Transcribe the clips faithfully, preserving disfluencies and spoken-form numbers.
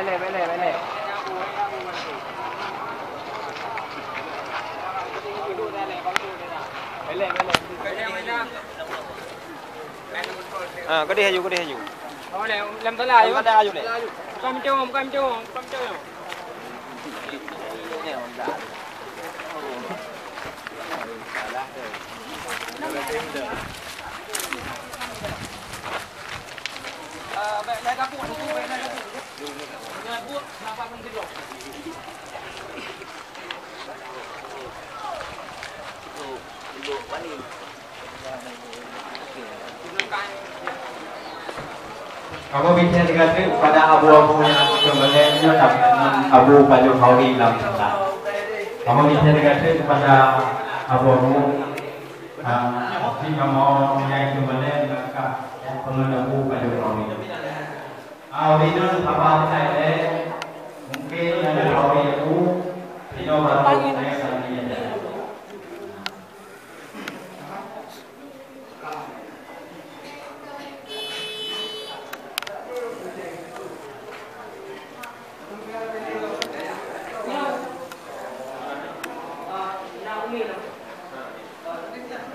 Ah, keudéh aju, keudéh aju. Lam salah aju. Lam salah aju ni. Bukan mencong, bukan mencong, bukan mencong. Kamoe bri teurimong kasih kepada abu-abu nyang seumeulén nyoe, Abu Pajoh Khauri lam salah. Kamoe bri teurimong kasih kepada abu-abu, ah, si kamoe nyang seumeulén, maka, ya, pengenabu Pajoh Khauri. Ah, ureueng inong sabar sagai, eh. Mungkin ada Khauri aku, sinoe baru saya akan lihat.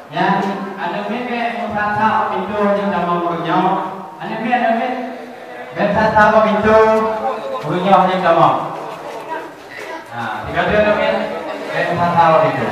Nyan, aneuk miet bèk meusasak bak pintoe nyang tamong uroe nyoe. Aneuk miet, aneuk miet, bèk sasak bak pintoe uroe nyoe nyang tamong. Ha, sigoe aneuk miet, bèk meusasak bak pintoe.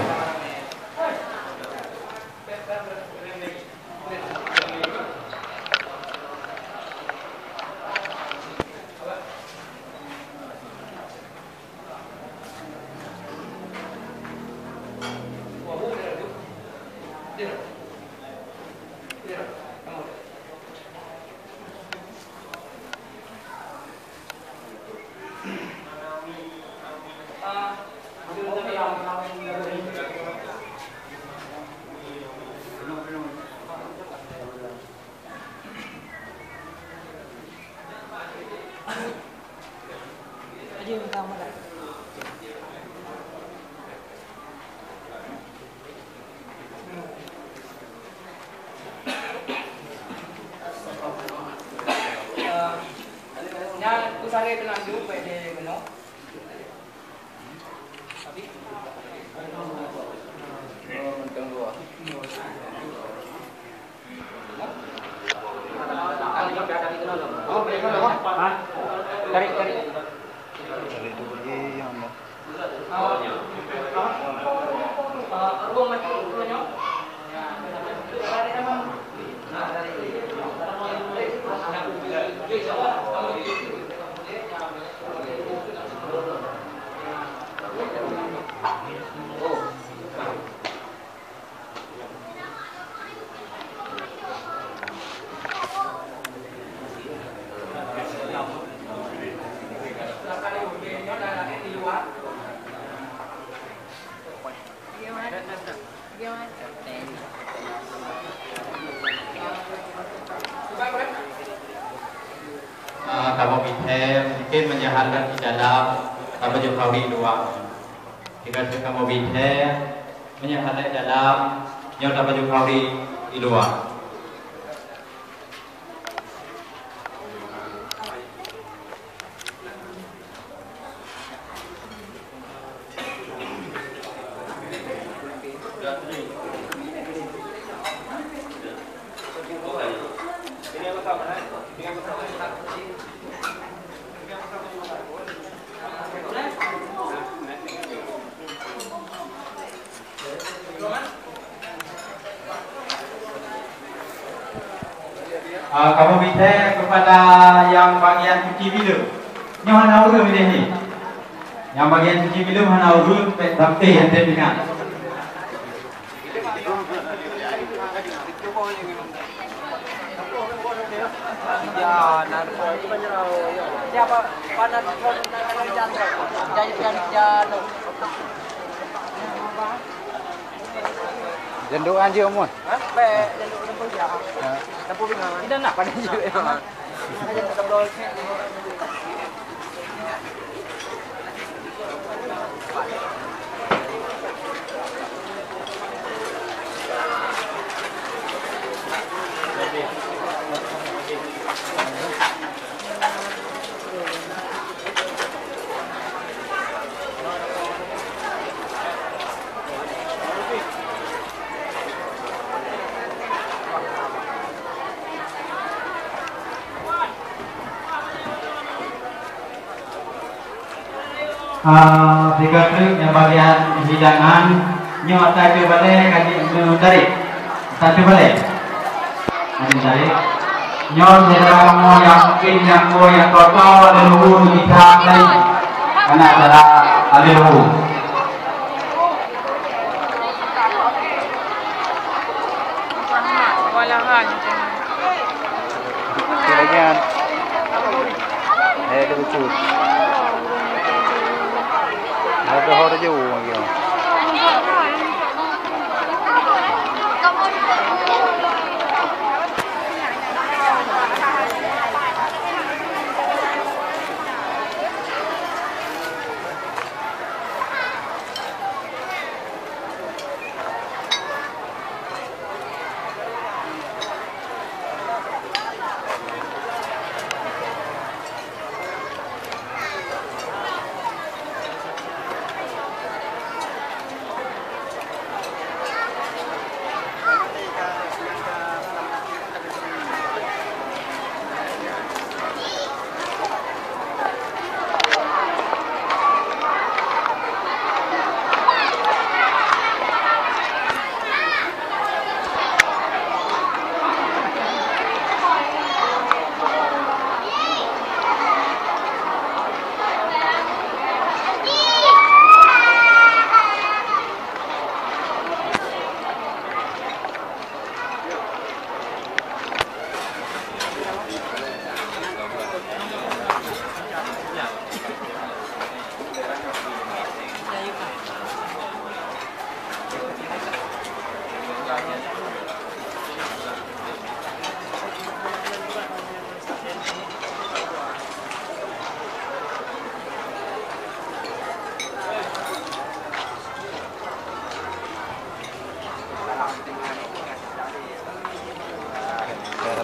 Nyan pusare teulanjut, baik di keunoe. Ha? Tarik, tarik. Ah, kamoe bri teurimong, mungkin meunyoe hana di dalam, tapajoh khauri luwa. Tinggai kamoe bri teurimong, meunyoe hana di dalam, nyoe tapajoh khauri di luwa. Ah, kamoe bri teurimong kepada nyang bagian cuci bileueng. Nyoe hana ureueng di sini. Nyang bagian cuci bileueng hana ureueng, pet sampai yang terdengar. Janduk anjing umur. Ha? Baik, janduk umur dia. Ha. Tidak nak pada janduk. Ah, sigoe treuk nyang bagian hidangan, nyoe ata keu balèe ka jeuet neutarek. Ata keu balèe. Ka jeuet tarek. Nyoe syedara kamoe nyang mungken nyang po nyang toto leuluhur gisa laén. Aneuk syedara leuluhur. Kira-kira. Eh, dia betul. Ada hor je orang dia.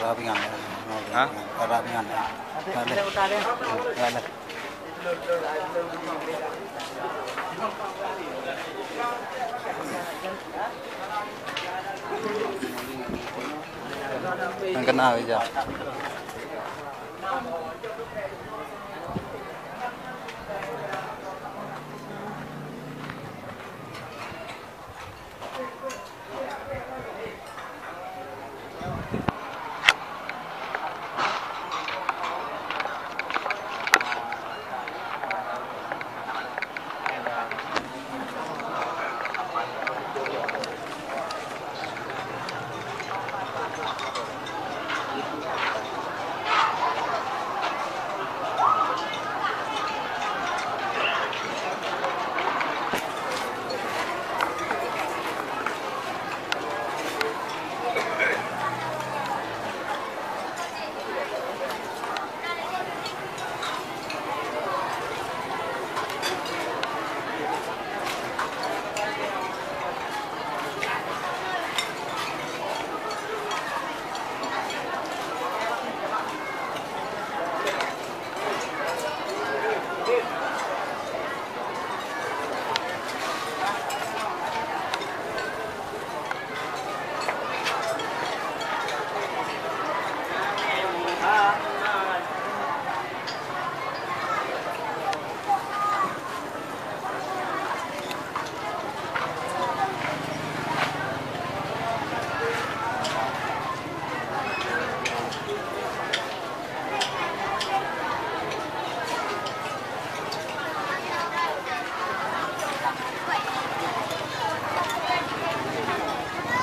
Rap ringan. Ha? Rap ringan. Rap leh. Rap leh. Yang kena aja.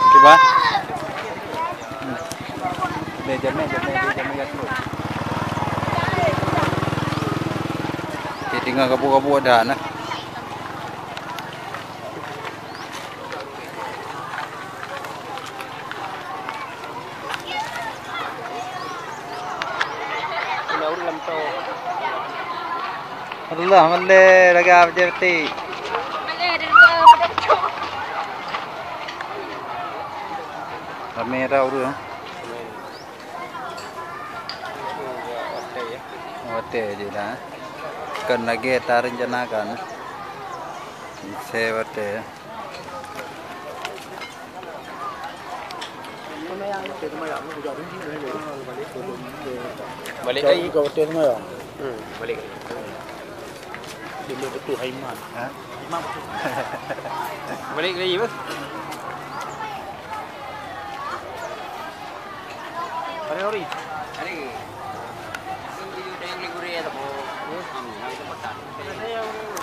Kiban? Hmm. Deh, jamé, jamé, deh, jamé, ya, terus. Oke, tinggal kabu-kabu ada, nah. Allah, malèe lagèe apa jadi. Ramé dah ureueng. Watèe jih dah. Kon lagèe tarencanakan. Misé watèe. Balik lagi. Hmm, balik. Dia betul Aiman. Ha? Aiman betul. Balik lagi, bos. Hari-hari. Hari. Yang libur ya, tak apa. Kami, kami tempat tak.